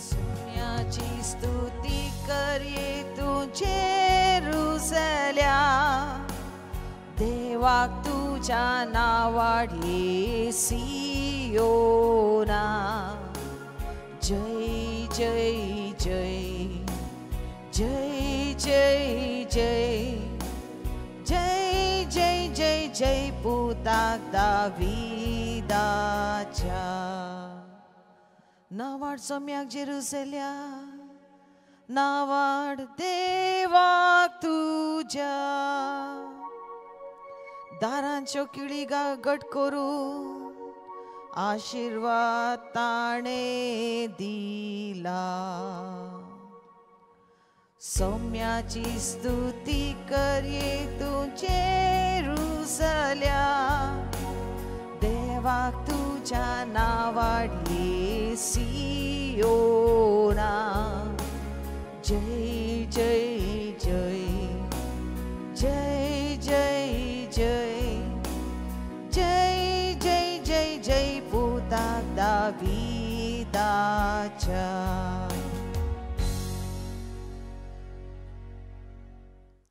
सोम्याची स्तुती करये तुझे रुसल्या, देवाक तुझ्या नावाडये सियोना। जय जय जय जय जय जय जय जय जय जय पुताक दाविदाच्या। नावाड सोम्याक जेरुसल्या, नावाड देवाक तुज्या। दारांच्यो किळी गट करून आशीर्वाद ताणे दिला। सौम्याची स्तुती करये तुझे रुसल्या, देवाक तुझ्या नावाडये सियोना। जय जय जय जय जय जय जय जय जय जय पुताक दाविदाच्या।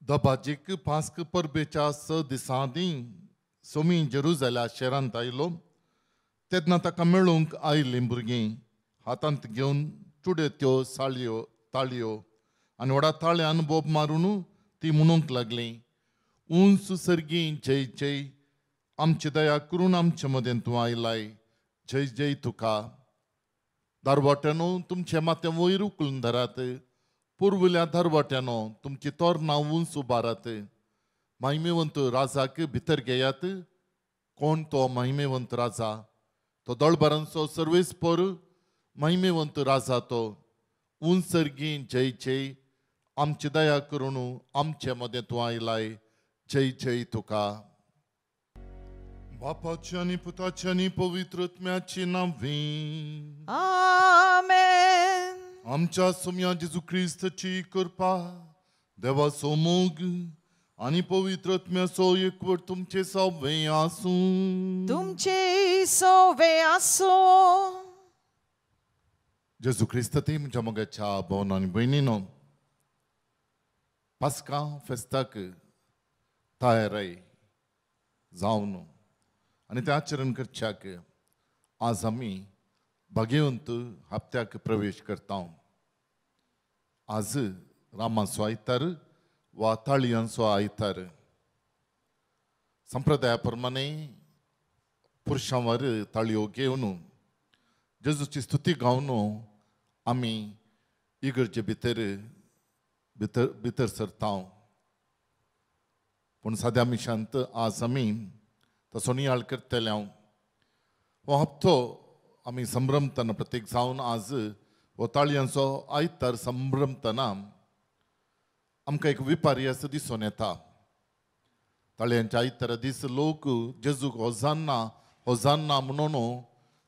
दबाजीक पास्क परबेच्या 6 दिसां आदीं सोमी जेरुजाल्या शहरांत आयलो तेन्ना ताका मेळूंक आयिल्लीं भुरगीं हातांत घेवन चुडयो साळयो ताळयो आनी व्हडा ताळ्यान बोब मारून ती म्हणूंक लागलीं, उंच सर्गी जय जय, आमची दया करून आमचे मदें तूं आयलाय, जय जय तुका। दारवाट्यानो तुमचे माथें वयर उखलून धरात, पुर्विल्या दारवाट्यानो तुमची तोरणां उंच उबारात। महिमेवंत राजाक भितर घेयात। कोण तो महिमेवंत राजा? तो दळभरांचो सर्वेस्पर महिमेवंत राजा तो। उंच सर्गी जय जय, आमची दया करून आमचे मदें तूं आयलाय, जय जय तुका। बापाची आनी पुताची आनी पवित्र आत्म्याची नांवी आमेन। आमच्या सोम्या जेजू क्रिस्ताची कृपा, देवाचो मोग आनी पवित्र आत्म्याचो एकवट तुमचे सवे आसूं। तुमचे सवे आसूं। जेजू क्रिस्त ती म्हज्या मोगाच्या भोवन आनी भयणीनो, पास्का फेस्ताक तयाराय जावन आनी तें आचरण करच्याक आज आमी भाग्यवंत हप्त्याक प्रवेश करता। आज रामाचो आयतार वा ताळयांचो आयतार। संप्रदाया प्रमाणे पुरुषांवर ताळयो घेवन जेजूची स्तुती गावन आमी इगर्जे भितर भितर भितर सरता। पूण साद्या मिशांत आज आमी तसो नियाळ करतले। हांव हो हप्तो आमी संभ्रमतना प्रत्येक जावन आज हो ताळयांचो आयतार संभ्रमतना आमकां एक विपार्यास दिसून येता। ताळयांच्या आयतारा दीस लोक जेजूक होजान्ना होजान्ना म्हणून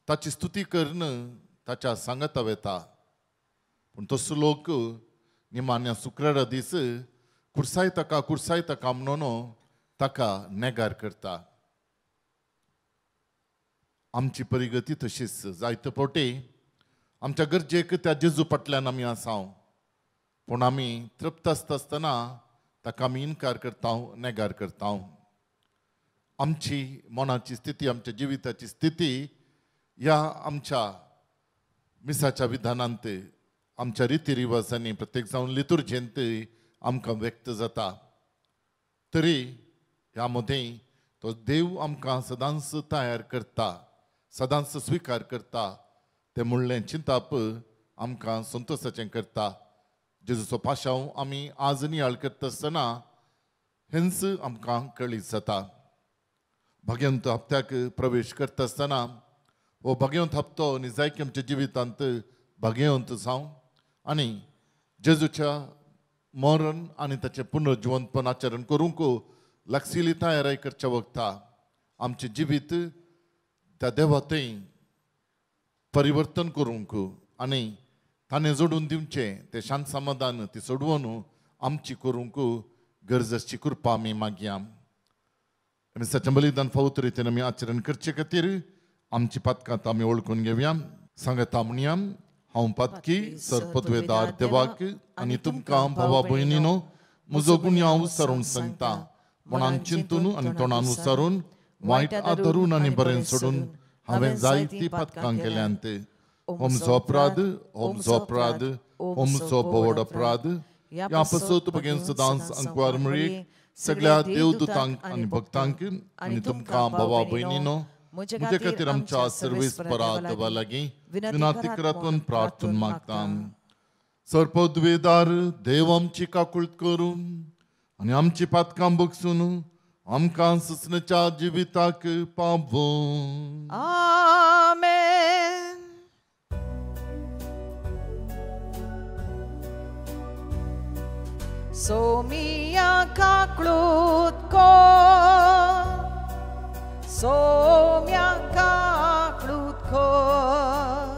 ताची स्तुती करून ताच्या सांगाता वेता। पूण तसो लोक निमाण्या शुक्रारा दीस कुर्साय ताका कुर्साय ताका म्हणून ताका नेगार करता। आमची परिगती तशीच जायते फावटी आमच्या गरजेक त्या जेजू फाटल्यान आमी आसा, पूण आमी तृप्त आसता आसतना ताका आमी इनकार करता, नेगार करता। आमची मनाची स्थिती, आमच्या जिविताची स्थिती ह्या आमच्या मिसाच्या विधानांत, आमच्या रिती रिवाजांनी, प्रत्येक जावन लितुर्जेंत आमकां व्यक्त जाता। तरी ह्या मदें तो देव आमकां सदांच तयार करता, सदांच स्विकार करता। तें म्हणलें चिंताप आमकां संतोशाचें करता। जेजूचो पाशांव आमी आज नियाळ करता आसतना हेंच आमकां कळीत जाता। भाग्यवंत हप्त्याक प्रवेश करता आसतना हो भाग्यवंत हप्तो निजायकी आमच्या जिवितांत भाग्यवंत जावं आनी जेजूच्या मरण आनी ताचें पुनर्जिवंतपण आचरण करूंक लागशिल्ली तयाराय करच्या वखता आमचें जिवीत त्या देवा थंय परिवर्तन करूंक आनी ताणें जोडून दिवचें तें शांत समाधान ती सोडवून आमची करूंक गरज आसची कृपा आमी मागया. मिसाचें बलिदान फावत रितीन आमी आचरण करचे खातीर आमची पातकां आमी वळखून घेवया. सांगता म्हणया, हांव पातकी सरपदवेदार देवाक आनी तुमकां भावा भयणीनो म्हजो गुन्यांव विचारून सांगता. मनान चिंतून आनी तोंडान विचारून वायट आदरून आनी बरें सोडून हांवें जायतीं पातकां केल्यांत. होमचो अपराध, होमचो अपराध, होमचो भोवड अपराध. ह्या पासत बगेन सदांच अंकवार मेळी सगळ्या देवदूतांक आनी भक्तांक आनी तुमकां भावा भयणीनो म्हजे खातीर आमच्या सर्वेस्परा देवा लागीं विनंती करात प्रार्थना मागता. सर्पद्वेदार देव आमची काकूळत करून आनी आमची पातकां बगसून आमकां ससनाच्या जिविताक पावोवं. आमेन. सोमिया काकूळत कर, सोम्या काकूळत कर,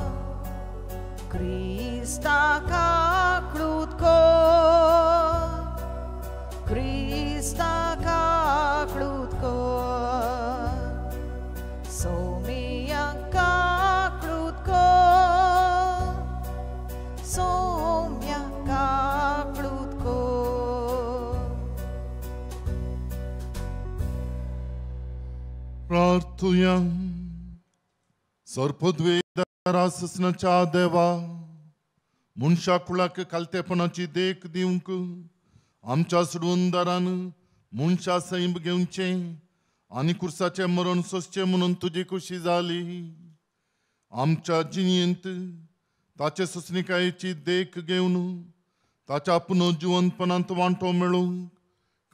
क्रिस्ता काकूळत कर, क्रिस्ता काकूळत कर, सोम्या काकूळत कर, सोम्या काकूळत कर. प्रार्थुया. सर्पद्वेदारा ससनाच्या देवा, मनशा कुळाक खालतेपणाची देख दिवंक आमच्या सोडवणदारान मनशा सैम घेवचें आनी कुर्साचें मरण सोंसचें म्हणून तुजी खुशी जाली. आमच्या जिणेंत ताचे सोंसणिकायेची देख घेवन ताच्या पुनर्जिवंतपणांत वांटो मेळूंक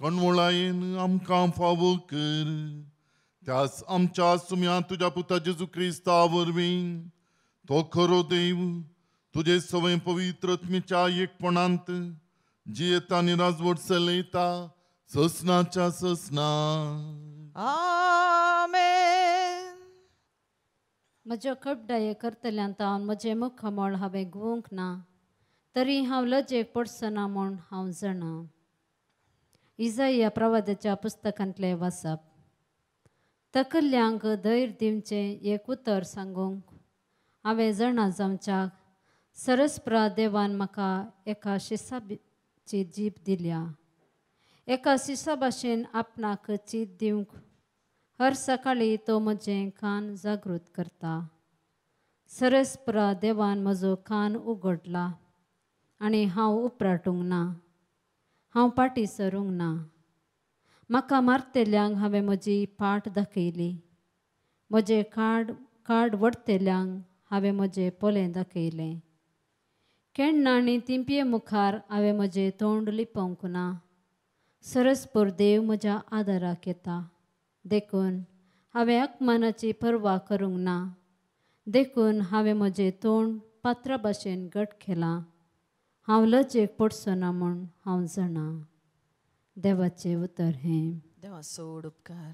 कणवळायेन आमकां फावो कर. त्याच आमच्या सुम्या तुज्या पुता जेजू क्रिस्ता वरवीं तो खरो देव तुजे सवय पवित्र आत्म्याच्या एकपणांत जियेता आनी राजवट चलयता ससनाच्या ससना. आमेन. म्हज्यो कपडाये करतल्यान तावन म्हजें मुखामळ हांवें घुवूंक ना, तरी हांव लजेक पडचो म्हूण हांव जाणा. इजाया प्रवादाच्या पुस्तकांतलें वाचप. तकल्यांक धैर्य दिवचें एक उतर सांगूंक हांवें जाणा जावच्याक सरस्प्रा देवान म्हाका एका शिसाची जीब दिल्या. एका शिसा भाशेन आपणाक चीत दिवंक हर सकाळी तो म्हजें कान जागृत करता. सरस्प्रा देवान म्हजो कान उगडला आनी हांव उपराटूंक ना, हांव फाटीं सरूंक ना. म्हाका मारतेल्यांक हांवें म्हजी पाट दाखयली, म्हजें कार्ड वडतेल्यांक हांवें म्हजें पोलें दाखयलें. केन्ना आनी तिंपये मुखार हांवें म्हजें तोंड लिपोवंक ना. सरस्पर देव म्हज्या आदाराक येता, देखून हांवें अपमानाची पर्वा करूंक ना. देखून हांवें म्हजें तोंड पात्रा भाशेन घट केलां. हांव लजेक पडचो ना म्हूण हांव जाणा. देवाचें उतर हें. देवा सोड उपकार.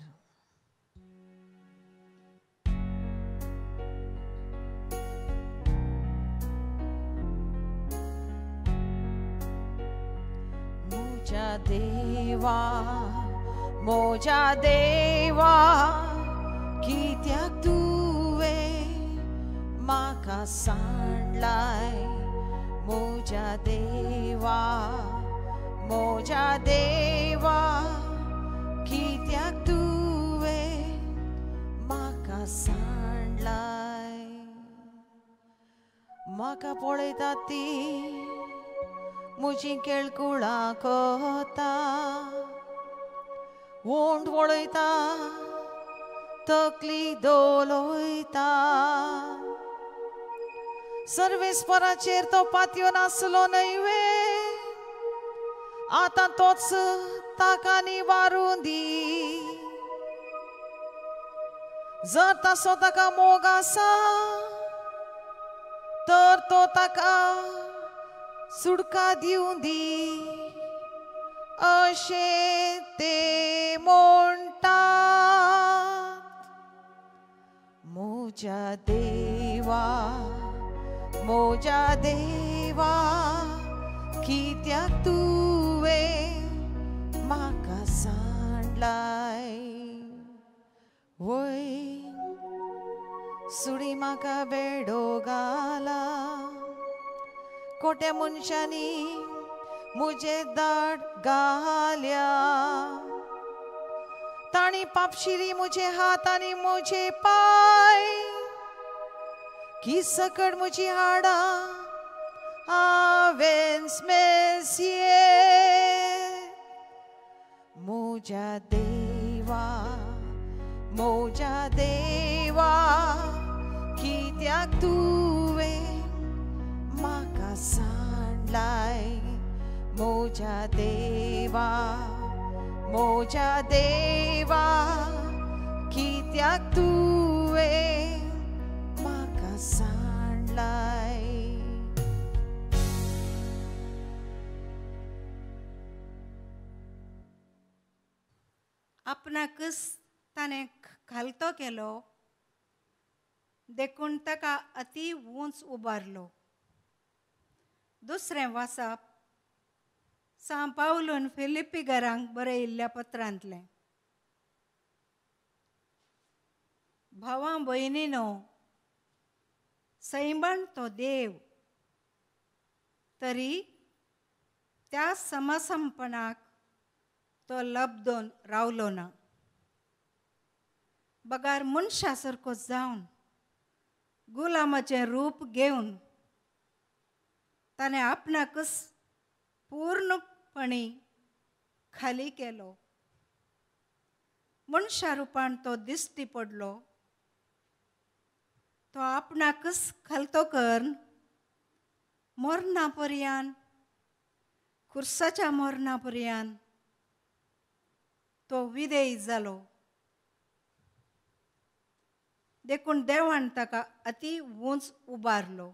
म्हज्या देवा, म्हज्या देवा, कित्याक तुवें म्हाका सांडलाय? म्हज्या देवा, म्हज्या देवा, कित्याक तुवें म्हाका सांडलाय? म्हाका पळयता ती म्हजी केळकुळां कोता, वोंट वळयता, तकली दोलयता. सर्वेस्पराचेर तो पातयो नासलो न्हय वे, आतां तोच ताका निवारून दी. जर ताचो ताका मोग आसा तर तो ताका सुडका दिवं दी, अशें ते म्हणटात. म्हज्या देवा म्हज्या देवा कित्याक तुवें म्हाका सांडलाय वय सुडी म्हाका बेडो घाला कोट्या मनशांनी म्हजे दाट घाल्या ताणी पापशिरी म्हजे हात आनी म्हजे पांय की सकड म्हजी हाडां हांवें मेसये म्हज्या देवा म्हज्या देवा कित्याक तुवें म्हाका सांडलाय म्हज्या देवा म्हज्या देवा कित्याक तुवें म्हाका सांडलाय. आपणाकच ताणें खालतो केलो देखून ताका अती उंच उबारलो. दुसरें वाचप सांव पावलून फिलिप्पीघरांक बरयिल्ल्या पत्रांतलें. भावां भयणीनो, सैमान तो देव तरी त्या समसंपणाक तो लब्दोन रावलो ना, बगार मनशा सारको जावन गुलामाचें रूप घेवन ताणें आपणाकच पूर्णपणी खाली केलो. मनशा रुपान तो दिश्टी पडलो, तो आपणाकच खालतो करून मरणा पर्यान, खुर्साच्या मरणा पर्यान तो विधेय जालो. देखून देवान ताका अती उंच उबारलो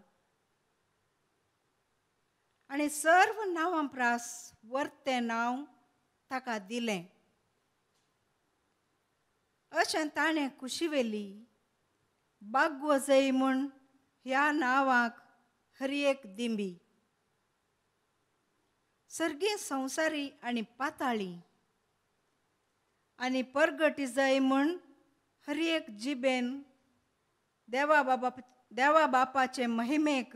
आनी सर्व नांवां प्रास वर्तें नांव ताका दिलें. अशें ताणें कुशिवेली बागवजय म्हूण ह्या नांवाक हर एक दिंबी. सर्गी संवसारी आनी पाताळी आनी परगटी जाय म्हूण हर एक जिबेन देवा बापाचे महिमेक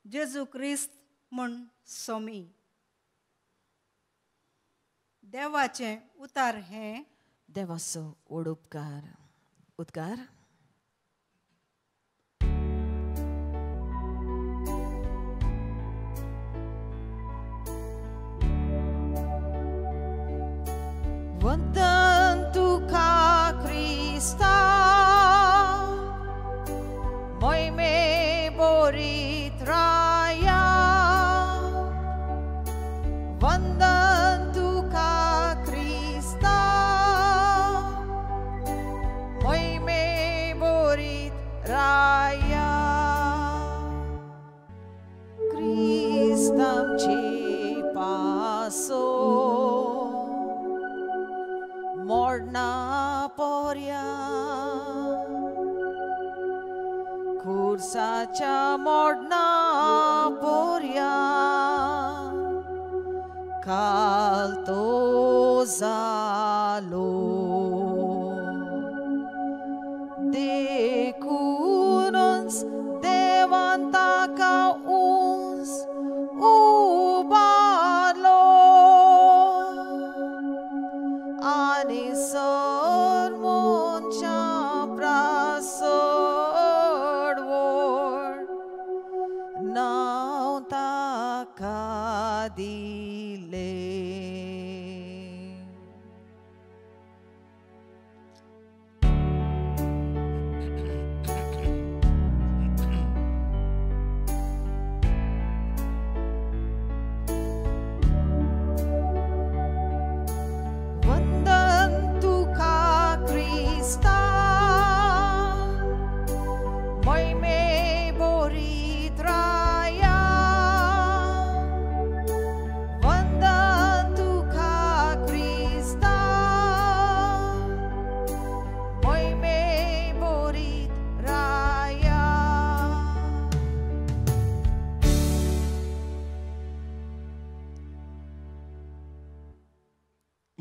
जेजू क्रिस्त म्हूण सोमी. देवाचें उतार हें देवाचो व्हड उपकार. उद्गार. वंदन तुका क्रिस्ता मोहिमे बोरीत राया, वंदन तुका क्रिस्ता मोहिमे बोरीत राया. क्रिस्त आमचे पासो मोडना पोर्या, खुर्साच्या मोडना पोर्या काल तो जालो. देखूनच देवान ताका उंच उबारलो आनी सर मनशां प्रासड व्हड नांव ताका दिलें.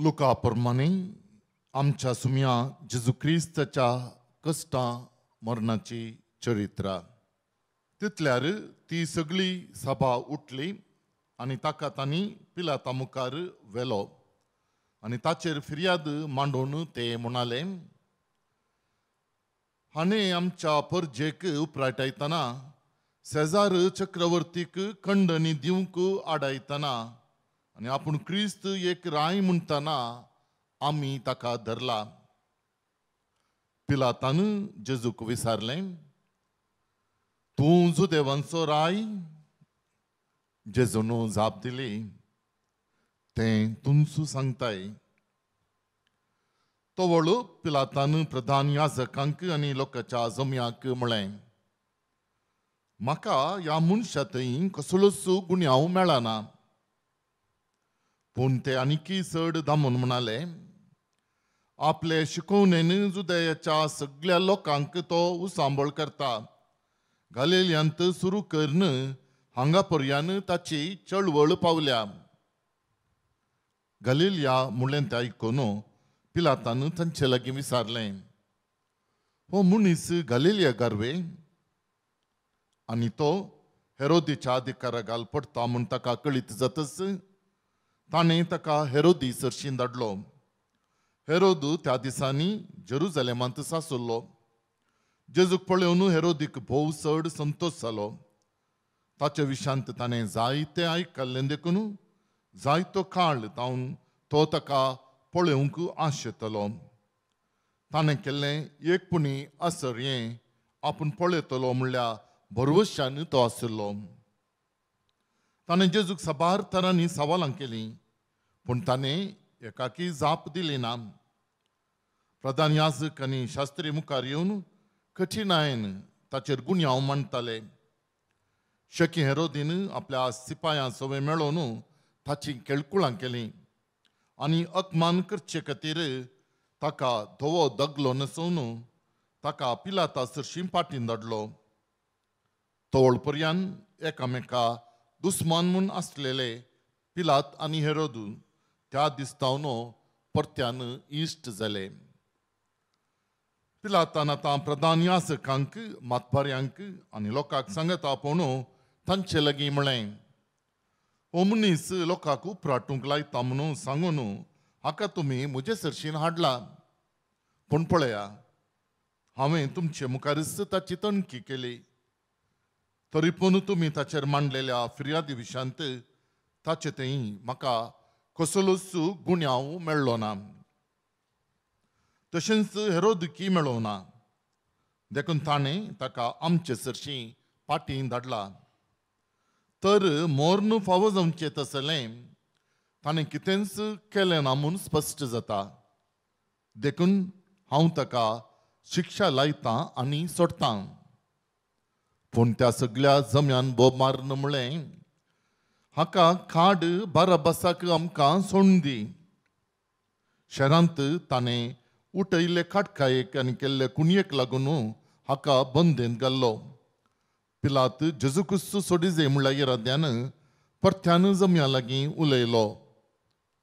लुका प्रमाणे आमच्या सुम्या जेजू क्रिस्ताच्या कश्टां मरणाची चरित्रा. तितल्यार ती सगळी सभा उठली आनी ताका तांणी पिलाता मुखार व्हेलो आनी ताचेर फिर्याद मांडून ते म्हणाले, हाणें आमच्या परजेक उपराटायतना सेजार चक्रवर्तीक खंडणी दिवंक आडायतना आनी आपूण क्रिस्त एक राय म्हणटना आमी ताका धरला. पिलातान जेजूक विचारलें, तूं जुदेवांचो राय? जेजून जाप दिली, तें तुमचो सांगताय. तवळ पिलातान प्रधान याजकांक आनी लोकांच्या जमयाक म्हळें, म्हाका ह्या मनशा थंय कसलोच गुन्यांव मेळना. पूण ते आनीकय चड दामून म्हणाले, आपले शिकोवणेन जुदयाच्या सगळ्या लोकांक तो उसांबळ करता. गालिलियांत सुरू करून हांगा पर्यान ताची चळवळ पावल्या. गालिलिया म्हणलें तें आयकून पिलातान तांचे लागीं विचारलें, हो मनीस गालिलिया गारवे? आनी तो हेरोदीच्या अधिकारा घाल पडटा म्हूण ताका कळीत जातच ताणें ताका हेरोदी सरशीं धाडलो. हेरोद त्या दिसांनी जेरुजलेमांत सासुल्लो. जेजूक पळोवन हेरोदीक भोव चड संतोश जालो. ताचे विशांत ताणें जायतें आयकल्लें देखून जायतो काळ तावन तो ताका पळोवंक आशेतलो. ताणें केल्लें एक पुणी असर हें आपूण पळयतलो म्हणल्यार भरवशान तो आशिल्लो. ताणें जेजूक साबार तरांनी सवालां केलीं, पूण ताणें एकाकी जाप दिली ना. प्रधान याजक आनी शास्त्री मुखार येवन कठिणायेन ताचेर गुन्यांव मांडटाले. शकी हेरोदीन आपल्या सिपायां सवें मेळोवन ताची केळकुळां केलीं आनी अपमान करचे खातीर ताका धवो दगलो न्हेसोवन ताका पिलाता सरशीं पाटीन धाडलो. तवळ पर्यान एकामेका दुस्मान म्हूण आसलेले पिलात आनी हेरोद त्या दिसतावन परत्यान इश्ट जाले. पिलातान आतां प्रधान याजकांक, मातबाऱ्यांक आनी लोकांक सांगता आपोवन तांचे लागीं म्हळें, हो मनीस लोकांक उपराटूंक लायता म्हणून सांगून हाका तुमी म्हजे सरशीन हाडला. पूण पळया, हांवें तुमचे मुखारच ताची तणकी केली, तरी पूण तुमी ताचेर मांडलेल्या फिर्यादी विशांत ताचे थंय म्हाका कसलोच गुन्यांव मेळ्ळो ना, तशेंच हेरोदकी मेळोना ना. देखून ताणें ताका आमचे सरशीं पाटीं धाडला. तर मोर्न फावो जावचें तसलें ताणें कितेंच केलें ना म्हूण स्पश्ट जाता. देखून हांव ताका शिक्षा लायतां आनी सोडटां. पूण त्या सगळ्या जम्यान बोब मारून म्हळें, हाका खाड बाराबासाक आमकां सोडून दी. शहरांत ताणें उठयल्ले खाटकायेक आनी केल्ले कुणयेक लागून हाका बंदेंत घाल्लो. पिलात जेजूक्रिस्त सोडिजे म्हणल्या इराद्यान परत्यान जम्या लागीं उलयलो,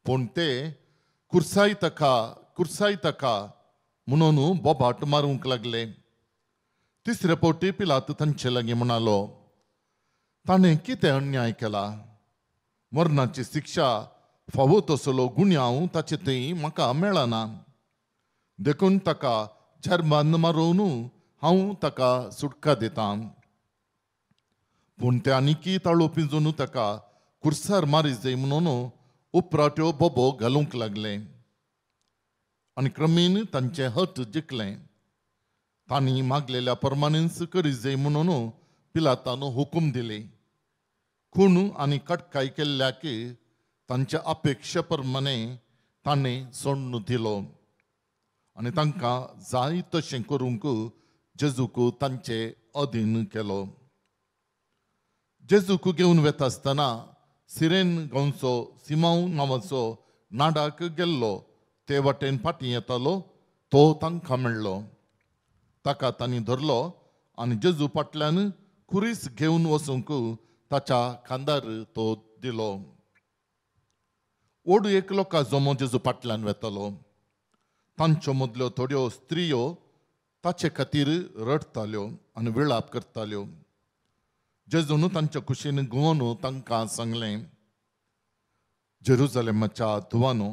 पूण ते कुर्साय ताका, कुर्साय ताका म्हणून बोबाट मारूंक लागले. तिसरे फावटी पिलात तांचे लागीं म्हणालो, ताणें कितें अन्याय केला? मरणाची शिक्षा फावो तसलो गुन्यांव ताचे थंय म्हाका मेळना. देखून ताका जर्मान मारोवन हांव ताका सुटका दितां. पूण ते आनीकी ताळो पिंजून ताका कुर्सार मारी जाय म्हणून उपराट्यो बोबो घालूंक लागले आनी क्रमेन तांचें हट जिखलें. तांणी मागलेल्या परमानेंस करी जाय म्हणून पिलातान हुकूम दिले. खून आनी कटकाय केल्ल्याक तांच्या अपेक्षे प्रमाणे ताणें सोडून दिलो आनी तांकां जाय तशें करूंक जेजूक तांचे अधीन केलो. जेजूक घेवन वता आसतना सिरेन गांवचो सिमांव नांवाचो नाडाक गेल्लो ते वाटेन फाटीं येतालो तो तांकां मेळ्ळो. ताका तांणी धरलो आनी जेजू फाटल्यान खुरीस घेवन वचूंक ताच्या खांदार तो दिलो. ओडू एक लोकां जमो जेजू फाटल्यान वेतालो. तांच्यो मदल्यो थोड्यो स्त्रियो ताचे खातीर रडटाल्यो आनी विळाप करताल्यो. जेजून तांच्या कुशीन घुंवन तांकां सांगलें, जेरुजालेमाच्या धुवानो,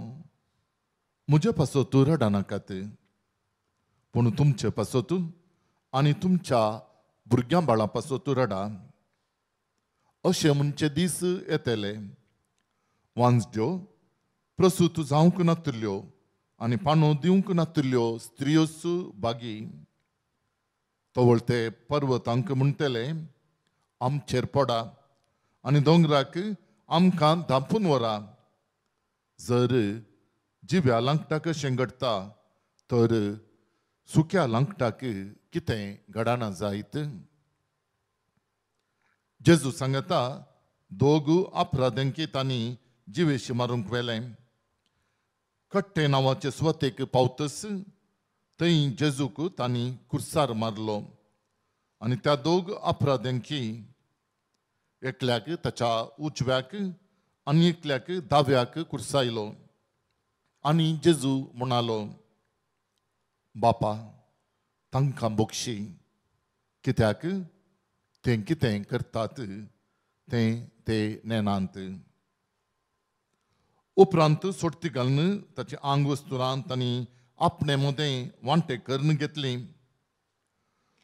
म्हजे पासत रडनाकात, पूण तुमचे पासत आनी तुमच्या भुरग्यां बाळां पासत रडा. अशें म्हणचे दीस येतले, वांजड्यो प्रसूत जावंक नातल्यो आनी पानो दिवंक नातल्यो स्त्रियोच बागी. तवळ ते पर्वतांक म्हणटले, आमचेर पडा, आनी दोंगराक आमकां धांपून व्हरा. जर जिव्या लांकटाक अशें घडटा तर सुक्या लांकटाक कितें घडना जायत? जेजू सांगता, दोग अपराध्यांकी तांणी जिवेशी मारूंक व्हेलें. कट्टे नांवाचे सुवातेक पावतच थंय जेजूक तांणी कुर्सार मारलो आनी त्या दोग अपराध्यांकी एकल्याक ताच्या उजव्याक आनी एकल्याक दाव्याक कुर्सायलो. आनी जेजू म्हणालो, बापा, तांकां बोगशी, कित्याक तें कितें करतात तें ते नेनांत. उपरांत सोडती घालून ताची आंग वस्तुरां तांणी आपणे मदें वांटे करून घेतली.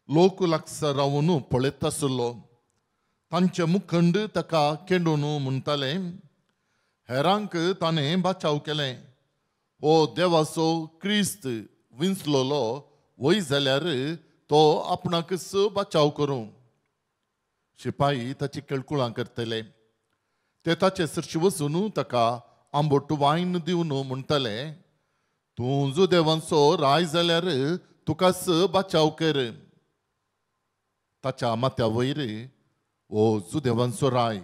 लोक लागसार रावन पळयत आसलो. तांचे मुखंड ताका केंडून म्हणटाले, हेरांक ताणें बाचाव केलें, हो देवाचो क्रिस्त विंचलोलो वय जाल्यार तो आपणाकच बाचाव करूं. शिपाई ताची केळकुळां करतले. ते ताचे सरशी वचून ताका आंबट वायन दिवन म्हणटाले, तूं जो देवांचो राय जाल्यार तुकाच बाचाव कर. ताच्या माथ्या वयर ओ जुदेवांचो राय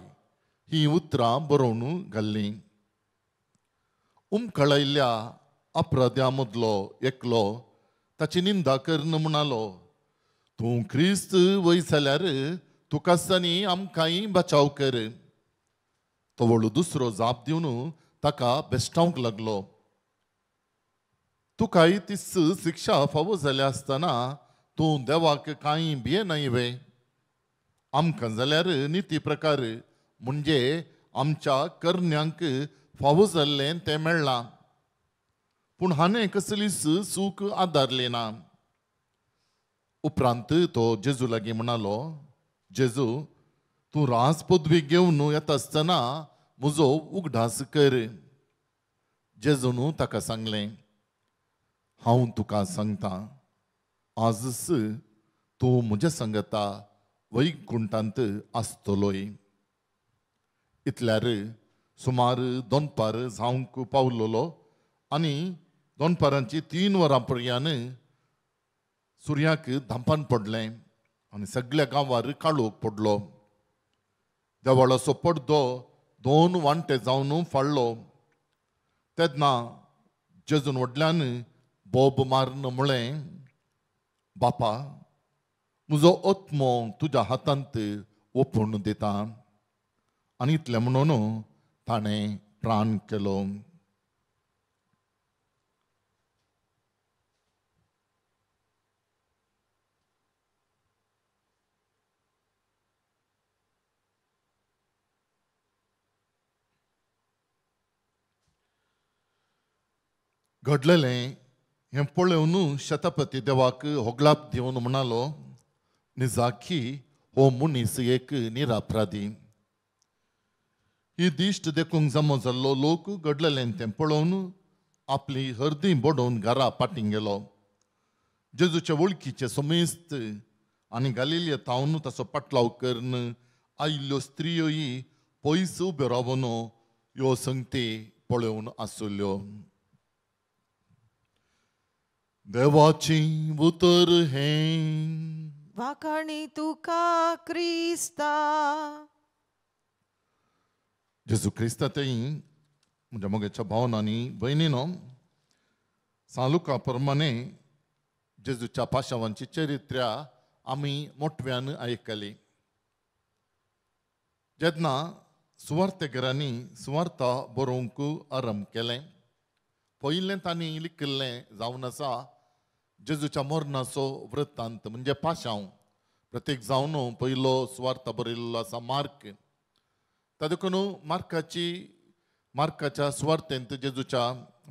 ही उतरां बरोवन घाल्लीं. उमकळायल्ल्या अपराध्यां मदलो एकलो ताची निंदा करून म्हणालो, तूं क्रिस्त वय जाल्यार तुकाच आनी आमकांय बचाव कर. तवळ दुसरो जाप दिवन ताका बेश्टावंक लागलो, तुकाय तीच शिक्षा फावो जाल्या आसतना तूं देवाक कांय भियेनाय वे? आमकां जाल्यार निती प्रकार म्हणजे आमच्या करण्यांक फावो जाल्लें तें मेळ्ळां, पूण हाणें कसलीच चूक आदारली ना. उपरांत तो जेजू लागीं म्हणालो, जेजू, तूं राज पदवी घेवन येता आसतना म्हजो उगडास कर. जेजून ताका सांगलें, हांव तुका सांगता, आजच तूं म्हज्या सांगता वैकुंठांत आसतलोय. इतल्यार सुमार दोनपार जावंक पावलोलो आनी दोनपारांची 3 वरां पर्यान सुर्याक धांपान पडलें आनी सगळ्या गांवार काळोख पडलो. देवळाचो पडदो 2 वांटे जावन फाडलो. तेन्ना जेजून व्हडल्यान बोब मारून म्हळें, बापा, म्हजो आत्मो तुज्या हातांत ओपून दिता. आनी इतलें म्हणून ताणें प्राण केलो. घडलेलें हें पळोवन शतपती देवाक होगलाप दिवन म्हणालो, निजाकी हो मनीस एक निरापराधी. ही दिश्ट देखूंक जमो जाल्लो लोक घडलेलें तें पळोवन आपली हर्दी बडोवन घरा पाटीं गेलो. जेजूचे वळखीचे समेस्त आनी गालिलिया तावन ताचो पाटलाव करून आयिल्ल्यो स्त्रियोय पयस उब्यो रावन ह्यो संगती पळोवन आसल्यो. देवाची उतर हें, वाखाणी तुका क्रिस्ता. जेजू क्रिस्ता तेय म्हज्या मोगेच्या भावनांनी भयणीनो, सांलुका प्रमाणे जेजूच्या पाशावांची चरित्र्या आमी मोटव्यान आयकली. जेन्ना सुवार्थेकरांनी सुवार्थ बरोवंक आरंभ केलें. पयलें तांणी लिखिल्लें जावन आसा जेजूच्या मरणाचो वृत्तांत म्हणजे पाशांव. प्रत्येक जावन पयलो सुवार्थ बरयल्लो आसा मार्क. ता देखून मार्काच्या सुवार्थेंत जेजूच्या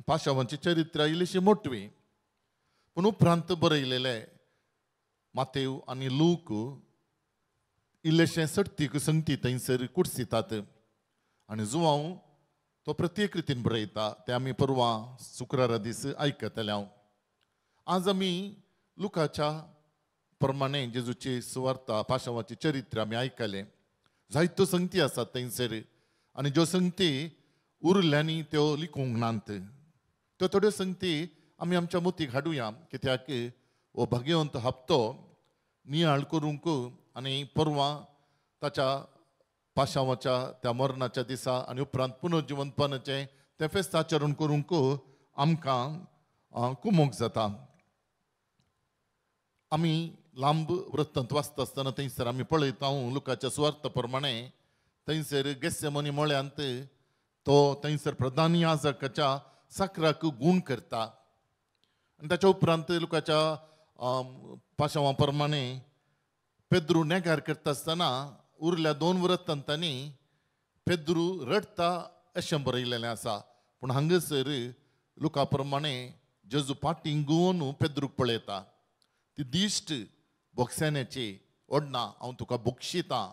पाशांवाची चरित्र इल्लीशी मोटवी. पूण उपरांत बरयलेले मातेव आनी लूक इल्लेशें सडतीक संगती थंयसर कुडसितात आनी जुवांव तो प्रत्येक रितीन बरयता तें आमी परवां शुक्रारा दीस आयकतले. हांव आज आमी लुकाच्या प्रमाणे जेजूची सुवार्ता पाशांवाची चरित्र आमी आयकलें. जायत्यो संगती आसात थंयसर आनी ज्यो संगती उरल्यांनी त्यो लिखूंक नात त्यो थोड्यो संगती आमी आमच्या मोतीक हाडुया, कित्याक हो भाग्यवंत हप्तो नियाळ करूंक आनी परवां ताच्या पाशांवाच्या त्या मरणाच्या दिसा आनी उपरांत पुनर्जिवंतपणाचें तें फेस्त आचरण करूंक आमकां कुमोक जाता. आमी लांब वृत्तांत वाचता आसतना थंयसर आमी पळयता लुकाच्या सुवार्थ प्रमाणे थंयसर गेस्सेमनी मळ्यांत तो थंयसर प्रधान याजकाच्या साकराक गूण करता आनी ताच्या उपरांत लुकाच्या पाशांवा प्रमाणे पेद्रू नेगार करता आसतना उरल्या दोन वृत्तांतांनी पेद्रू रडटा अशें बरयलेलें आसा. पूण हांगासर लुका प्रमाणे जेजू फाटीं गुवोन पेद्रूक पळयता. ती दिश्ट बोक्साण्याची ओडना हांव तुका बोक्षितां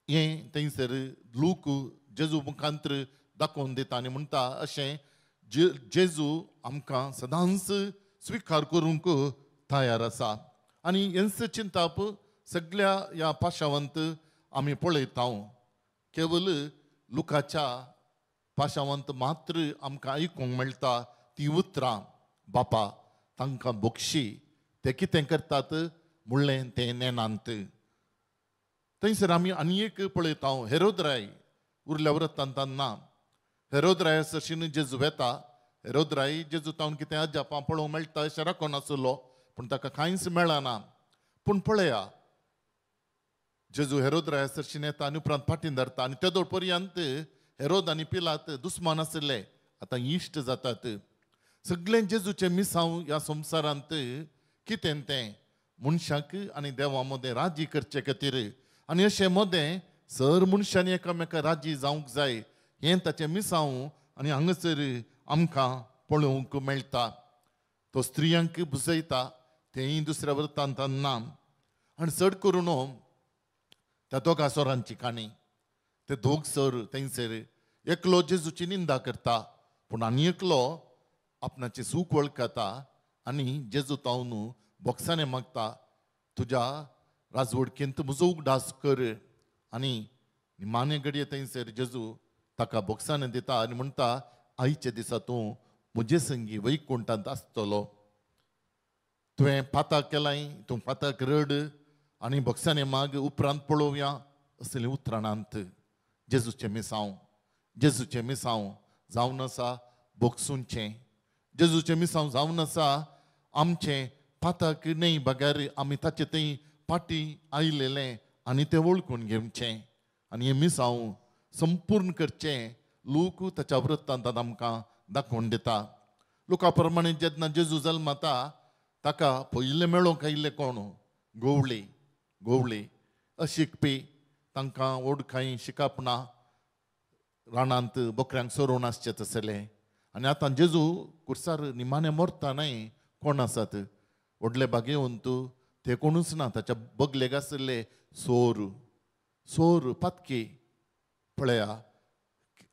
हें थंयसर लूक जेजू मुखांत्र दाखोवन दिता आनी म्हणटा अशें जेजू आमकां सदांच स्विकार करूंक तयार आसा. आनी हेंच चिंताप सगळ्या ह्या पाशांवांत आमी पळयता. केवल लुकाच्या पाशांवांत मात्र आमकां आयकूंक मेळटा ती उतरां, बापा तांकां बोक्षी ते कितें करतात म्हणलें तें नेनांत. थंयसर आमी आनी एक पळयता हेरोदराय उरल्या वृत्तांतान ना. हेरोदराय सरशीन जेजू वेता. हेरोदराय जेजू तावन कितें अजापां पळोवंक मेळटा अशें राखून आसलो पूण ताका कांयच मेळना. पूण पळया जेजू हेरोदराय सरशीन येता आनी उपरांत फाटीन धरता आनी तेदोळ पर्यंत हेरोद आनी पिलात दुस्मान आशिल्ले आतां इश्ट जातात. सगळें जेजूचें मिसांव ह्या संवसारांत कितें तें मनशाक आनी देवा मदें राजी करचे खातीर आनी अशें मदें सर मनशांनी एकामेका राजी जावंक जाय हें ताचें मिसांव आनी हांगासर आमकां पळोवंक मेळटा. तो स्त्रियांक बुजयता तेंय दुसऱ्या वृत्तांतान ना. आनी चड करून त्या दोगा सोरांची काणी. ते दोग सर थंयसर एकलो जेजूची निंदा करता पूण आनी एकलो आपणाची चूक वळखता आनी जेजू तावन बोक्साने मागता तुज्या राजवडकेंत म्हजो उगडास कर. आनी निमाणे घडये थंयसर जेजू ताका बोक्साने दिता आनी म्हणटा आयच्या दिसा तूं म्हजे संगी वैकुंठांत आसतलो. तुवें पाताक केलाय तूं पाताक रड आनी बोक्साने माग उपरांत पळोवया असलीं उतराणांत जेजूचें मिसांव जेजूचें मिसांव जावन आसा बोक्सुंचें. जेजूचें मिसांव जावन आसा आमचें पाताक न्हय बगैर आमी ताचे थंय फाटीं आयलेलें आनी तें वळखून घेवचें आनी हें मिसांव संपूर्ण करचें लोक ताच्या वृत्तांतांत आमकां दाखोवन दिता. लोका प्रमाणे जेन्ना जेजू जल्मता ताका पयलें मेळोवंक आयिल्ले कोण गोवळी गोवळी अशिकपी तांकां व्हड कांय शिकप ना रानांत बकऱ्यांक सोरोवन आसचें तसलें. आनी आतां जेजू कुर्सार निमाणें मरता न्हय कोण आसात व्हडले बागेवंत ते कोणूच ना. ताच्या बगलेक आशिल्ले सोर सोर पातकी. पळया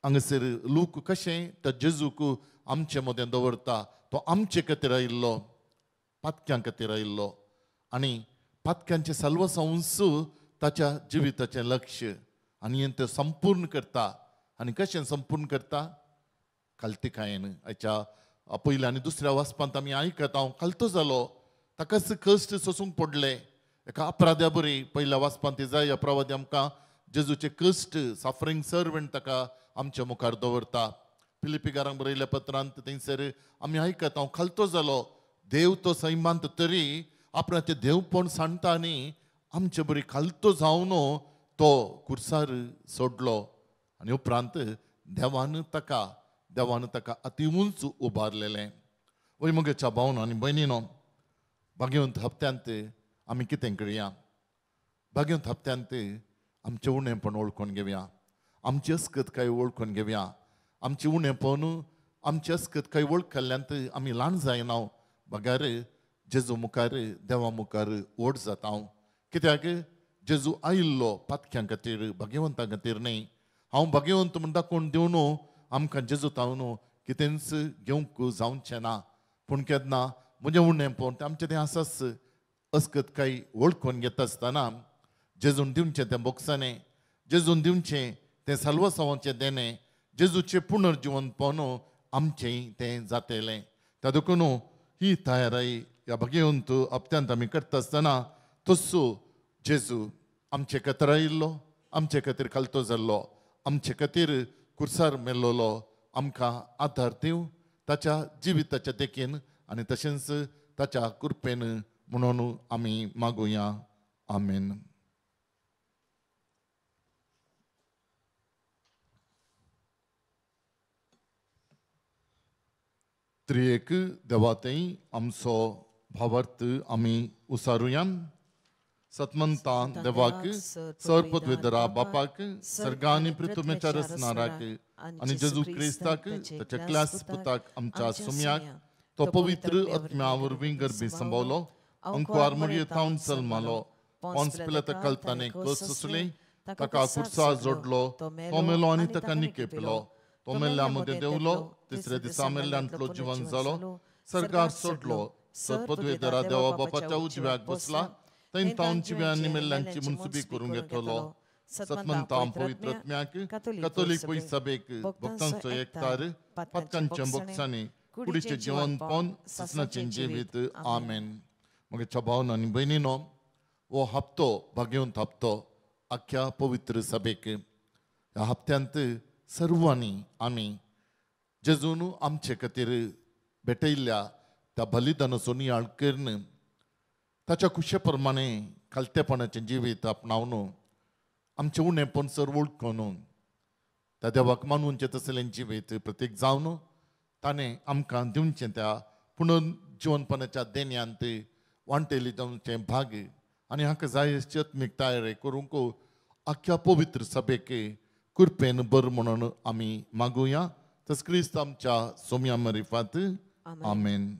हांगासर लोक कशें त्या जेजूक आमचे मदें दवरता. तो आमचे खातीर आयिल्लो पातक्यां खातीर आयिल्लो आनी पातक्यांचें साल्वसांवस ताच्या जिविताचें लक्ष आनी हें तें संपूर्ण करता. आनी कशें संपूर्ण करता कालतिकायेन. आयच्या पयल्या आनी दुसऱ्या वाचपांत आमी आयकता हांव कालतो जालो ताकाच कश्ट सोसूंक पडले एका अपराध्या बरी. पयल्या वाचपांत जाय अपराधी आमकां जेजूचे कश्ट सफरींग सर्वंट ताका आमच्या मुखार दवरता. फिलिपीकारांक बरयल्ल्या पत्रांत थंयसर आमी आयकता हांव खालतो जालो देव तो सैमांत तरी आपणाचें देवपण सांडटा आनी आमचे बरी खालतो जावन तो कुर्सार सोडलो आनी उपरांत देवान ताका अती उंच उबारलेलें. वय म्हगेच्या भावन आनी भयणीनो, भाग्यवंत हप्त्यांत आमी कितें करया? भाग्यवंत हप्त्यांत आमचें उणेंपण वळखून घेवया, आमची अस्कतकाय वळखून घेवया. आमचें उणेंपण आमची अस्कतकाय वळखल्ल्यांत आमी ल्हान जायना, बगार जेजू मुखार देवा मुखार व्हड जाता. कित्याक जेजू आयिल्लो पातक्यां खातीर, भाग्यवंतां खातीर न्हय. हांव भाग्यवंत म्हूण दाखोवन दिवन आमकां जेजू तावन कितेंच घेवंक जावचें ना. पूण केन्ना म्हजें उणेंपण आमचें तें आसाच अस्कतकाय वळखून घेता आसतना जेजून दिवचें तें बोक्साणें, जेजून दिवचें तें साल्वासांवाचें देणें, जेजूचें पुनर्जिवनपण आमचें तें जातलें. त्या देखून ही तयाराय ह्या भाग्यवंत हप्त्यांत आमी करता आसतना तसो जेजू आमचे खातीर आयिल्लो, आमचे खातीर खालतो जाल्लो, आमचे खातीर कुर्सार मेल्लोलो, आमकां आदार दिवं ताच्या जिविताच्या देखीन आनी तशेंच ताच्या कृपेन म्हणून आमी मागुया. आमेन. त्रिएक देवातय आमचो भावार्थ आमी उसारुया. सतमंता देवाक, सर्पद्वेदरा बापाक, सर्गानी पृथ्वीच्या रचणाराक आनी जेजू क्रिस्ताक ताच्या क्लास पुताक आमच्या सुम्याक तो पवित्र आत्म्या वरवीं गर्भी संभवलो, अंकुआर मुरये थावन जल्मालो, पोन्स पिलाता कल्ताने कस सोसले, ताका कुर्सा जोडलो, तो मेलो आनी ताका निकेपलो, तो मेल्ल्या मदें देंवलो, तिसऱ्या दिसा मेल्ल्यांतलो जिवन जालो, सरकार सोडलो, सर्पद्वेदरा देवा बापाच्या उजव्याक बसला, थंय तावन जिव्यांनी मेल्ल्यांची मनसुबी करूंक येतलो. सतमंता पवित्र आत्म्याक, कथोलीक सभेक, भक्तांचो एकतार, पातकांच्या बोक्सांनी, कुडीचें जिवनपण, ससनाचें जिवीत. आमेन. म्हगेच्या भावन आनी भयणीनो, हो हप्तो भाग्यवंत हप्तो आख्ख्या पवित्र सभेक. ह्या हप्त्यांत सर्वांनी आमी जेजून आमचे खातीर भेटयल्ल्या त्या बलिदानाचो नियाळ करून ताच्या खुशे प्रमाणे खालतेपणाचें जिवीत आपणावन आमचें उणेंपण सर वळखून त्या देवाक मानूनचें तसलें जिवीत प्रतीक जावन ताणें आमकां दिवचें त्या पुनर्जिवनपणाच्या देण्यांत वांटेली जावचें भाग आनी हाका जाय आत्मीक तयारी करूंक आख्ख्या पवित्र सभेक कृपेन बर म्हणून आमी मागुया. तस क्रिस्त आमच्या सोम्या मरिफात. आमेन.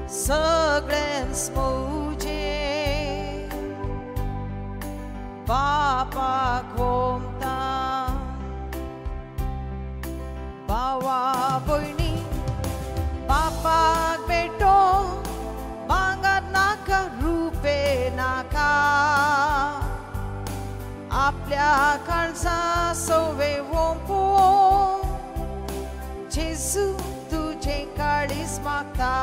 सगळ्यांस म्हजे बापाक वोमता, भावा भयणी बापाक भेटो, भांगर नाका रुपे नाका, आपल्या काळजा सोवे वोंपो, जेजू तुजें काळीज मागता.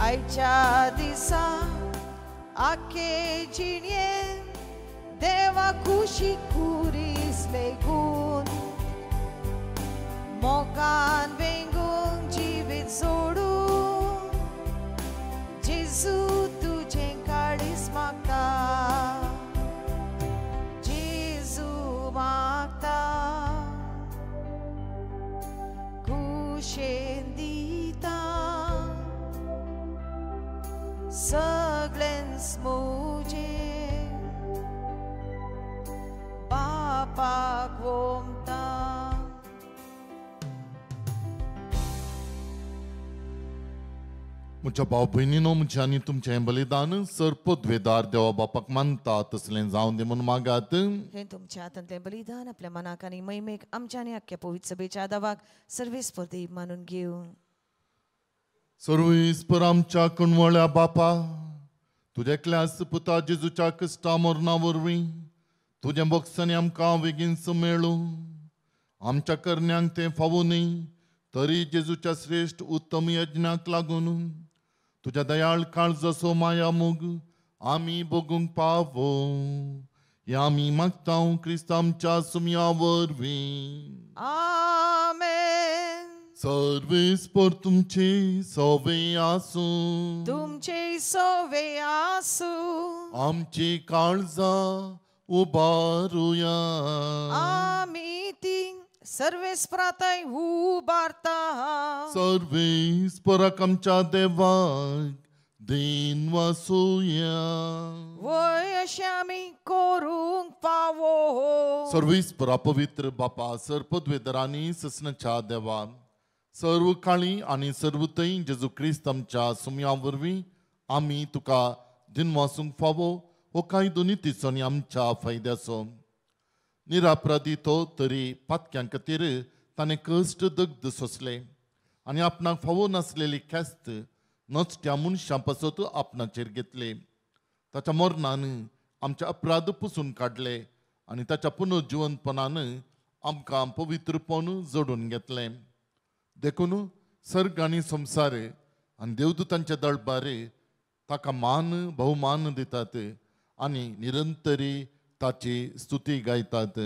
आयच्या दिसा आखे जिणें देवा खुशी कुरीस लेगून मोगान वेंगून जिवीत सोडून जेजू तुजें काळीज मागता, जेजू मागता, खुशेन दिता सगळ्यांस म्हजे बापाक वोमता. म्हज्या भाव भयणीनो, म्हजें आनी तुमचें हें बलिदान सर पदवेदार देवा बापाक मानता तसलें जावन दी म्हूण मागात. हें तुमच्या हातांतलें बलिदान आपल्या मनाक आनी महिमेक आमच्या आनी आख्ख्या पवित्र सभेच्या आदावाक सर्वेस्पर देव मानून घेवं. सर्वेस्पर आमच्या कणवळ्या बापा, तुज्या एकल्याच पुता जेजूच्या कश्टा मरणा वरवीं तुज्या बोक्सांनी आमकां बेगीनच मेळूं. आमच्या करण्यांक तें फावो न्ही, तरी जेजूच्या श्रेश्ठ उत्तम यज्ञाक लागून तुज्या दयाळ काळजाचो माया मोग आमी भोगूंक पावो. हें आमी मागता क्रिस्त आमच्या सुमया वरवीं. आमेन. सर्वेस्पर तुमचे सवे आसूं. तुमचे सवे आसूं. आमची काळजां उबारुया. आमी ती सर्वेस्पराथंय उबारता. सर्वेस्पराक आमच्या देवाक then वासुया. वय अशें आमी करूंक पावो. सर्वेस्परा पवित्र बापा, सर पदवेदरांनी ससनाच्या देवा, सर्व काळी आनी सर्व थंय जेजू क्रिस्त आमच्या सुमया वरवीं आमी तुका दिन वासूंक फावो हो कायदो नितीचो आनी आमच्या फायद्याचो. निरापराधी तो तरी पातक्यां खातीर ताणें कश्ट दग्ध सोंसले आनी आपणाक फावो नासलेली ख्यास्त नचट्या मनशां पासत आपणाचेर घेतले. ताच्या मरणान आमचे अपराध पुसून काडले आनी ताच्या पुनर्जिवंतपणान आमकां पवित्रपण जोडून घेतलें. देखून सर्ग आनी संवसार आनी देवदूतांच्या दळबार ताका मान भोवमान दितात आनी निरंतरी ताची स्तुती गायतात.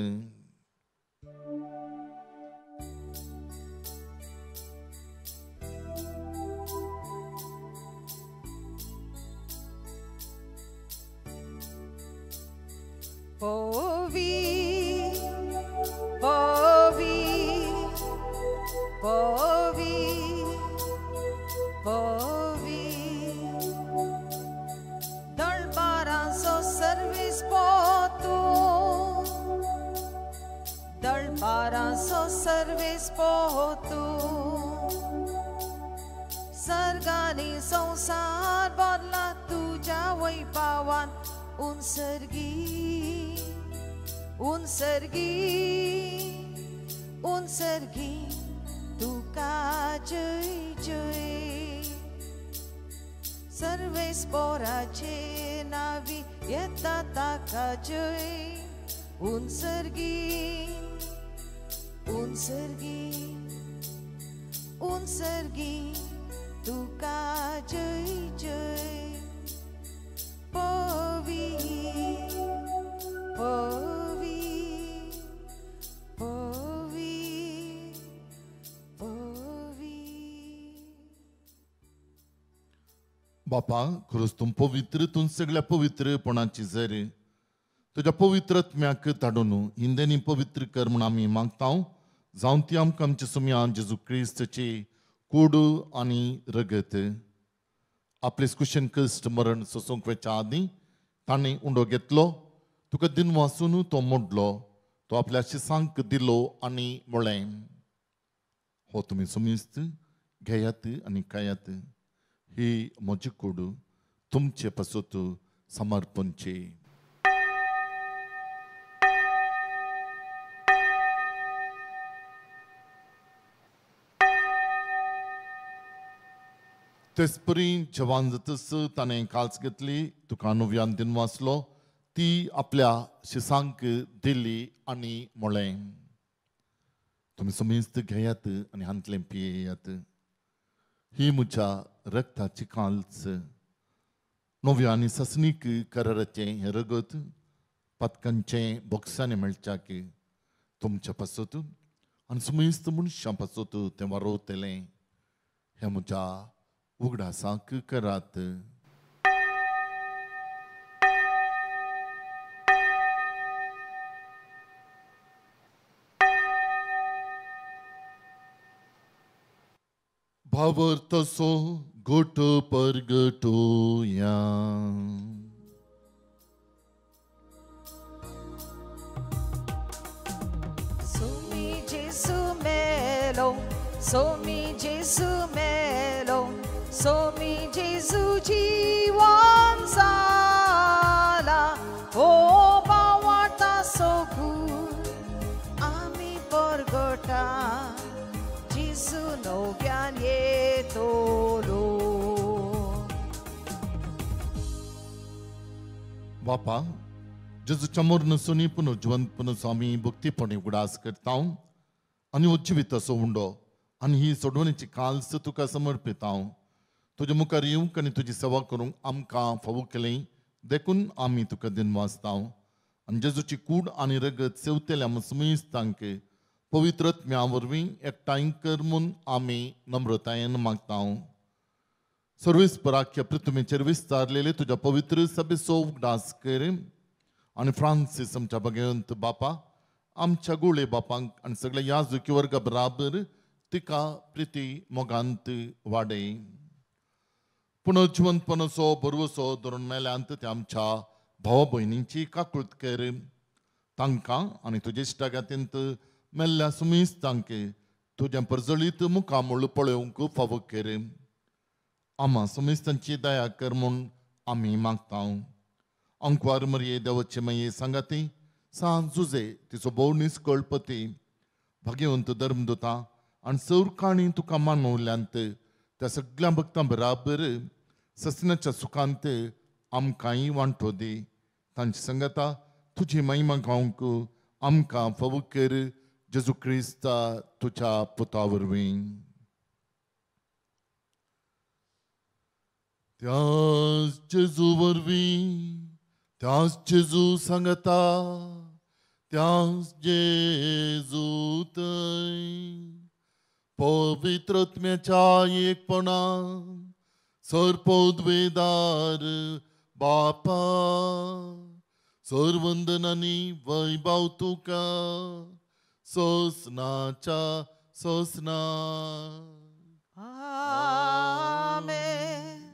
पवी पवी पवी पवी दळबारांचो सर्वीस पोतू, दळबारांचो सर्वीस पोतू, सर्गानी संवसार बदला तुज्या वैभावान. उनसर्गी उनसर्गी उनसर्गी तुका जय जय. सर्वेस्पराचे नावी येता ताका जय. उनसर्गी उनसर्गी उनसर्गी तुका जय जय. पवी पवी पवी पवी. बापा, खरोच तूं पवित्र, तूं सगळ्या पवित्रपणाची जर तुज्या पवित्र आत्म्याक धाडून हिंदेनी पवित्र कर म्हूण आमी मागता. जावं ती आमकां आमच्या सुमया जेजू क्रिस्ताची कूड आनी रगत. आपले कुशन कश्ट मरण सोसूंक वेच्या आदीं ताणें उंडो घेतलो, तुका दिन वासून तो मोडलो, तो आपल्या शिसांक दिलो आनी म्हळें, हो तुमी सुमिस्त घेयात आनी खायात, ही म्हजी कूड तुमचे पासत समर्पणची. तेचपरी जवान जातच ताणें काल्स घेतली, तुका नव्यान दिन वाचलो, ती आपल्या शिसांक दिली आनी म्हळें, तुमी समेस्त घेयात आनी हांतलें पियेयात, ही म्हज्या रक्ताची काल्स, नव्या आनी ससनीक कराराचें हें रगत पातकांचें बोक्सांनी मेळच्याक तुमच्या पासत आनी समेस्त मनशां पासत तें वारोवतलें. हें म्हज्या उगडासाक करात. भावर तसो गोट परगटोया. Somi Jesu melo, Somi Jesu melo, Somi Jesu jiwan sala, O bawata sogu, ami porgota, Jesu novyan yetolo. बापा, जेजूच्या मरणासून पुनर्जिवंतपणाचो आमी भक्तीपणी उगडास करता आनी उज्जीविताचो उंडो आनी ही सोडवणेची काल्स तुका समर्पिता. तुज्या मुखार येवंक आनी तुजी सेवा करूंक आमकां फावो केली देखून आमी तुका दिनवासता. आनी जेजूची कूड आनी रगत सेवतेल्या मुसमिस्तांक पवित्र आत्म्या वरवीं एकठांय कर म्हूण आमी नम्रतायेन मागता. सर्वेस्पराख्या पृथ्वीचेर विस्तारलेले तुज्या पवित्र सभेचो उगडास कर आनी फ्रांसीस आमच्या भगवंत बापा आमच्या गोळे बापांक आनी सगळ्या याजुकी वर्गा बराबर तिका प्रिती मोगांत वाडय. पुनर्जिवंतपणाचो भरवसो धरून मेल्यांत ते आमच्या भावा भयणींची काकूळत कर. तांकां आनी तुजे इश्टागातींत मेल्ल्या सुमिस्तांक तुजें परजळीत मुखामूळ पळोवंक फावो कर. आमा सुमिस्तांची दया कर म्हूण आमी मागता. अंकवार मरये देवाचे मये सांगाती सांज जुजे तिचो भोव निस्कळपती भाग्यवंत धर्मदुता आनी सौर काणी तुका मानवल्यांत त्या सगळ्या भक्तां बराबर ससनाच्या सुखांत आमकांय वांटो दी. तांची संगता तुजी महिमा गावंक आमकां फावो कर जेजू क्रिस्ता तुज्या पुता वरवीं. त्याच जेजू वरवीं, त्याच जेजू सांगता, त्याच जेजू थंय पवित्र आत्म्याच्या एकपणान सर्पोद्वेदार बापा सर्वंदनानी वैभव तुका सोसनाच्या सोसना. आमेन.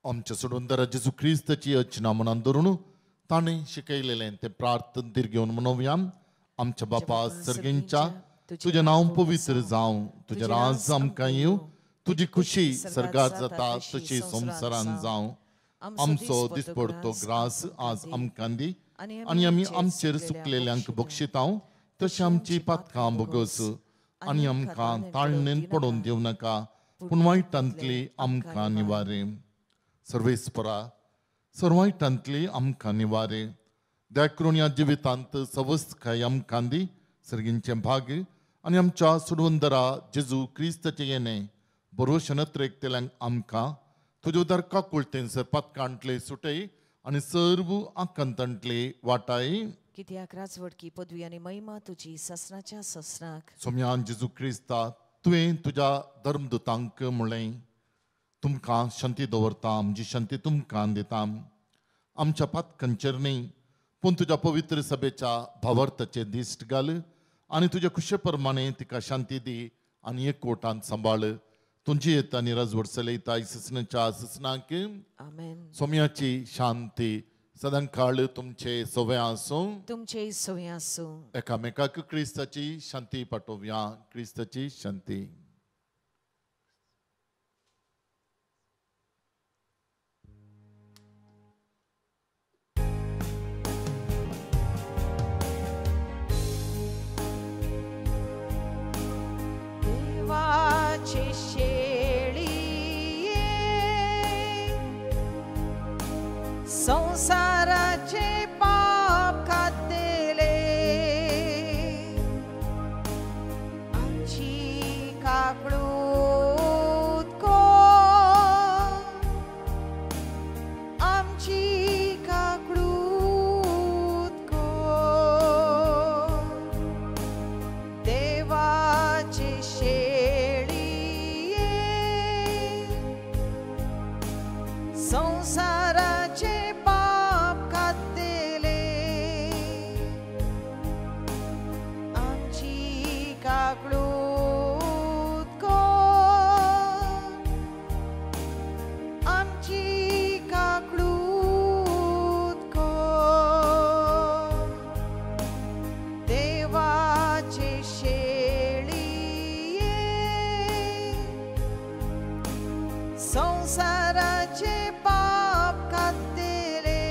आमच्या सोडवणदारा जेजू क्रिस्ताची अचना मनान धरून ताणें शिकयलेलें तें प्रार्थन दीर्घ घेवन म्हणोवया. आमच्या बापा सर्गेंच्या, तुजें नांव पवित्र जावं, तुजें राज आमकां येवं, तुजी खुशी सर्गात जाता तशी संवसारान जावं. आमचो दिसपडतो ग्रास आज आमकां दी आनी आमी आमचेर सुकलेल्यांक बक्षितां तशी आमची पातकां भोगस आनी आमकां ताळणेन पडोवन दिवं नाका पूण वायटांतली आमकां निवारे. सर्वेस्परा सर्वायटांतली आमकां निवारे. दया करून ह्या जिवितांत सवस्तकाय आमकां दी सर्गींचें भाग आनी आमच्या सोडवणदारा जेजू क्रिस्ताचें येणें बरोवशें नत्रेकतेल्यांक आमकां तुज्या उदार काकुळटेन सर पातकांतले सुटय आनी सर्व आकांतांतले वाटाय. कित्याक राजवटकी पदवी आनी महिमा तुजी ससनाच्या ससनाक. सोम्यान जेजू क्रिस्ता तुवें तुज्या धर्मदुतांक म्हणलें तुमकां शांती दवरता, म्हजी शांती तुमकां दिता. आमच्या पातकांचेर न्ही पूण तुज्या पवित्र सभेच्या भावार्थाचेर दिश्ट घाल आनी तुज्या खुशे प्रमाणे तिका शांती दी आनी एकवटान सांबाळ. तुमची येता आनी राजवट चलयता ससनाच्या ससनाक. आमेन. सोम्याची शांती सदांकाळ तुमचे सवे आसूं, तुमचे सवे आसूं. एकामेकाक क्रिस्ताची शांती पाठोवया. क्रिस्ताची शांती. देवाचे शेळये संसाराचे पाप खातेले आमची काकळूत कर, आमची काकळूत कर. देवाचे शेळये संसाराचे पाप खातेले आमची काकळूत कर, आमची काकळूत कर. देवाचे शेळये संसाराचे पाप खातेले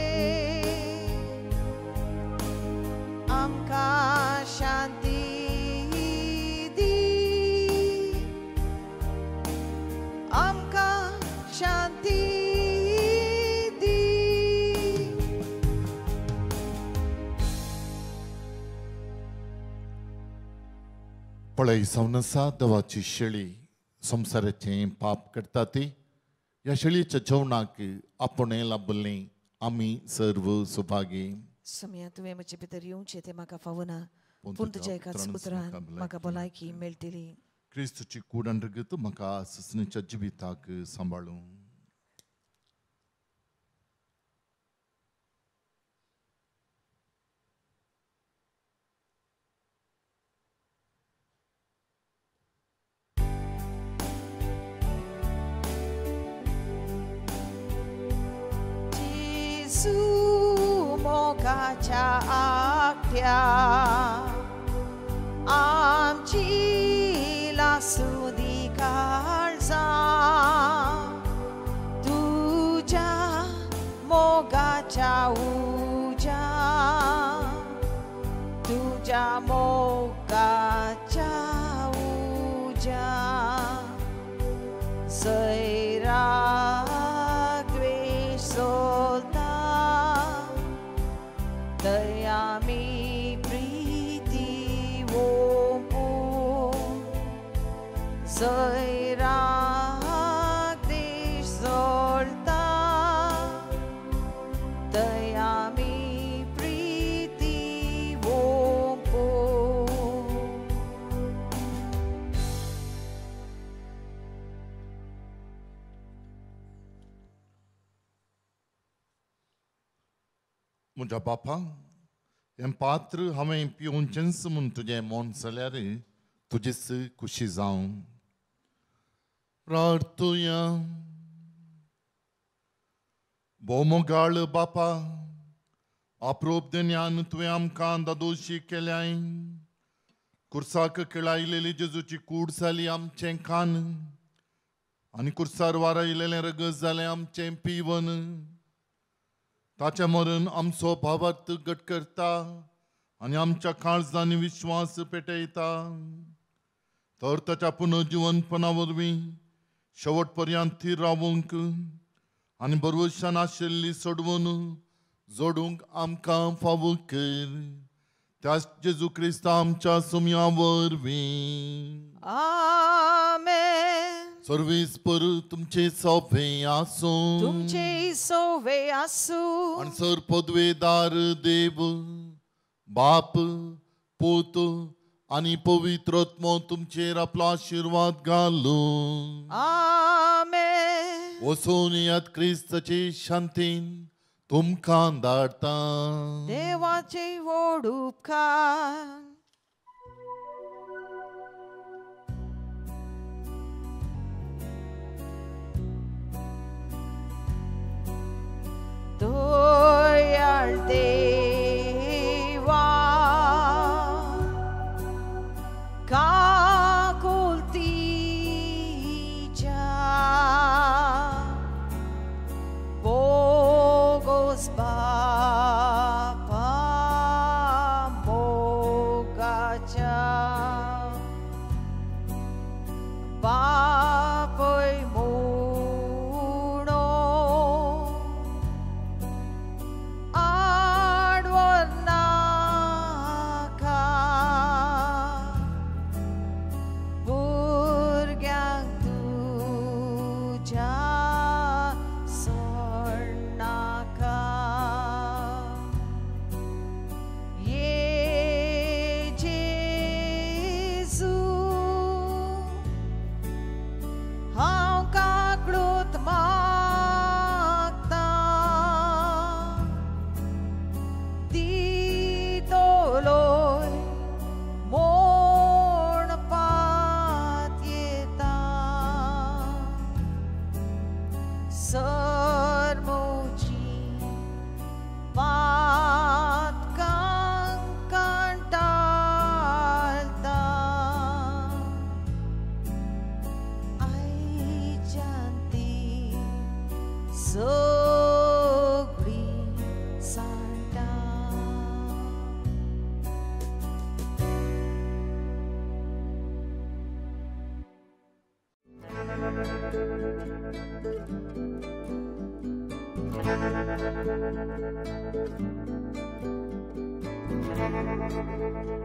आमकां शांती दी, आमकां शांती पळय जावन आसा देवाची शेळी संवसाराचें पाप करता ती ह्या शेळयेच्या जेवणाक आपूण लाबल्लीं आमी सर्व सुभागी. सोम्या तुवें म्हजे भितर येवचें तें म्हाका फावना, पूण तुज्या एकाच उतरान म्हाका भलायकी मेळटली. क्रिस्तूची कूड अंतर्गत म्हाका ससणीच्या जिविताक सांबाळूं. मोगाच्या आख्या आमची लासुदी काळजां तुज्या मोगाच्या उज्या तुज्या मोगाच्या उज्या सैराग द्वेश सोलता दयामी प्रीती ओपू सैराग देश सोलता दयामी प्रीती ओपू. म्हज्या बापा हें पात्र हांवें पिवचेंच म्हूण तुजें मन जाल्यार तुजीच खुशी जावं. प्रार्थुया. भोवमोगाळ बापा, अप्रूप देण्यान तुवें आमकां दादोशी केल्याय. कुर्साक खेळायलेली जेजूची कूड जाली आमचें कान आनी कुर्सार वारायलेलें रगत जालें आमचें पिवन. ताचें मरण आमचो भावार्थ घट करता आनी आमच्या काळजांनी विश्वास पेटयता. तर ताच्या पुनर्जिवनपणा वरवीं शेवट पर्यंत थीर रावूंक आनी भरवशान आशिल्ली सोडवून जोडूंक आमकां फावो कर. त्याच जेजू क्रिस्ता आमच्या सुमया वरवीं. आमेन. सर्वेस्पर तुमचे सोवे आसूं. तुमचे सोवे आसूं. आनी सर पदवेदार देव बाप पूत आनी पवित्र आत्मो तुमचेर आपलो आशिर्वाद घालूं. आमेन. वचून यात क्रिस्ताचे शांतीन तुमकां धाडटा. देवाचे व्हड उपकार. दयाळ देवा काकुळतीच्या बोगोस बापा मोगाच्या बापय म्हणो आडवर नाका भुरग्यांक तुज्या सोडनाका. ये जेजू हांव काकळूत मागता दितलोय म्हूण पातयेता. सर म्हजी पातकांक कंटाळटा आयच्यान ती सगळी सांडटा. Thank you.